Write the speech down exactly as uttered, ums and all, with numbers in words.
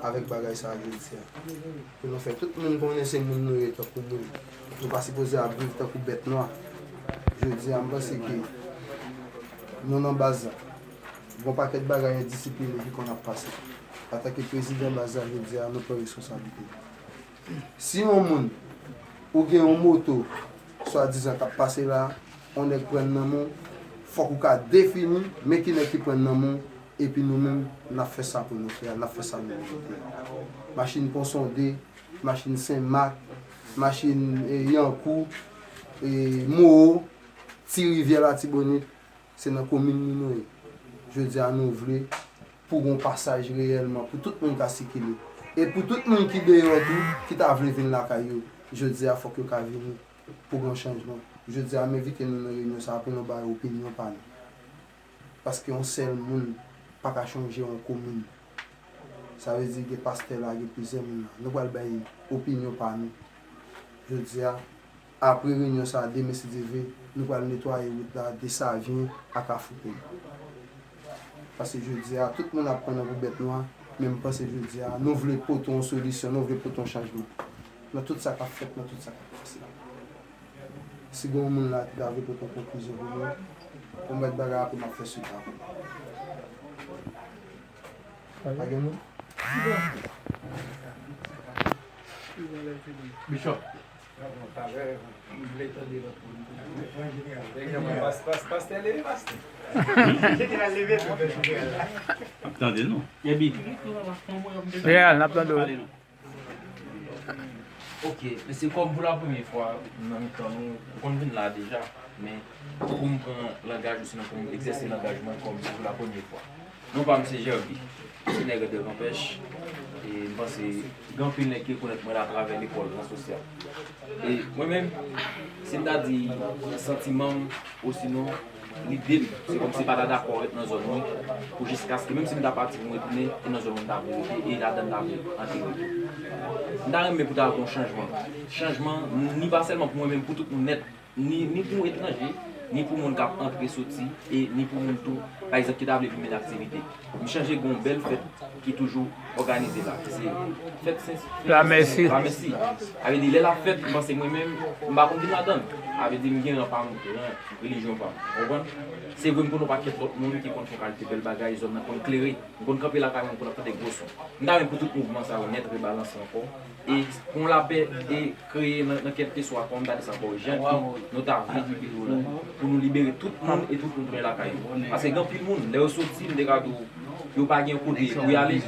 avèk bagay sa a jodi a. Pou nou fè tout moun konnen se moun nou ye tankou moun. Nou pa sipoze ap viv tankou bèt nwa. Jodi a, m panse ke nou nan baz la. Gon pakèt bagay endisipline ki konn ap pase. Antanke prezidan baz la, jodi a, nou pran responsablite. Si yon moun, ou gen yon moto, swadizan k ap pase la, yon nèg pran nan men w, fòk ou ka defini men ki nèg ki pran nan men w, epi nou menm, n ap fè sa pou nou fè a, n ap fè sa nou merite. Machin Pon Sonde, machin Senmak, machin, e, Yankou, e, Mowo, Ti Rivyè Latibonit, se nan komin nou nou ye. Jodi a, nou vle pou gon pasaj reyèlman, pou tout moun ka sikile. E pou tout moun ki deyò tou, ki ta vle vin lakay yo, jodi a, fòk yo ka vini pou gon chanjman. Jodi a, m envite nou nan reyinyon sa a pou nou bay opinyon pa nou. Paske yon sèl moun pa ka chanje yon komin. Sa vle di gen pastè la, gen plizyè moun la. Nou pral bay opinyon pa nou. Jodi a, apre reyinyon sa a, demen si Dye vle, nou pral netwaye wout la, Desavyen a Kafou Pèy. Paske jodi a, tout moun ap pran nou pou bèt nwa, men m panse jodi a, nou vle pote yon solisyon, nou vle pote yon chanjman. Nan tout sa k ap fèt, nan tout sa k ap pase. Si gen yon moun la ki ta vle pote yon konklizyon pou nou, pou m mèt bagay apre m ap fè swit la. Pa gen moun? Bishop. Pas- pas- Pastè leve, pastè. Ap tande nou. Real, n ap tande w. Pale nou. Ok, men se kòm pou la premye fwa nan mitan nou, m konn vin la deja, men pou m pran langaj ou sinon pou m egzèse langaj mwen kòm se pou la premye fwa. Non pa m se Jerby, se nèg de Kanpèch, e m panse gen anpil nèg ki rekonèt mwen la atravè lekòl, nan sosyal. E mwen menm, si m ta di santiman m, osinon lide m, se kòmsi m pa ta dakò ret nan zòn mwen, pou jiskaske menm si m ta pati pou m retounen, e nan zòn mwen m ta vle rete, e ladan m ta vle antere tou. M ta renmen pou ta gen yon chanjman. Chanjman, ni pa sèlman pou mwen menm, pou tout moun nèt, ni, ni pou etranje, ni pou moun k ap antre soti, e ni pou moun tou, pa egzanp, ki ta vle vin mennen aktivite. M chanje gen yon bèl fèt ki toujou òganize la. Se fèt Sen, Lamèsi. Lamèsi. Sa vle di, lè l ap fèt, m panse mwen menm, m pa konn vin ladan l. Sa vle di, m gen ran pa m, ran relijyon pa m. Ou konprann? Se vre, m konn yon pakèt lòt moun ki konn fè yon kalite bèl bagay, zòn nan konn klere. M konn kanpe lakay mwen, m konn ap tande gwo son. M ta renmen pou tout mouvman sa yo nèt rebalanse ankò. E pou yon lapè e kreye nan, nan kèlkeswa kòm m ta di sa ankò, jan ki nou ta vle ki pi lwen, pou nou libere tout moun e tout moun tounen lakay yo. Paske gen anpil moun, lè yo soti, m te ka di w, yo pa gen kote pou y ale.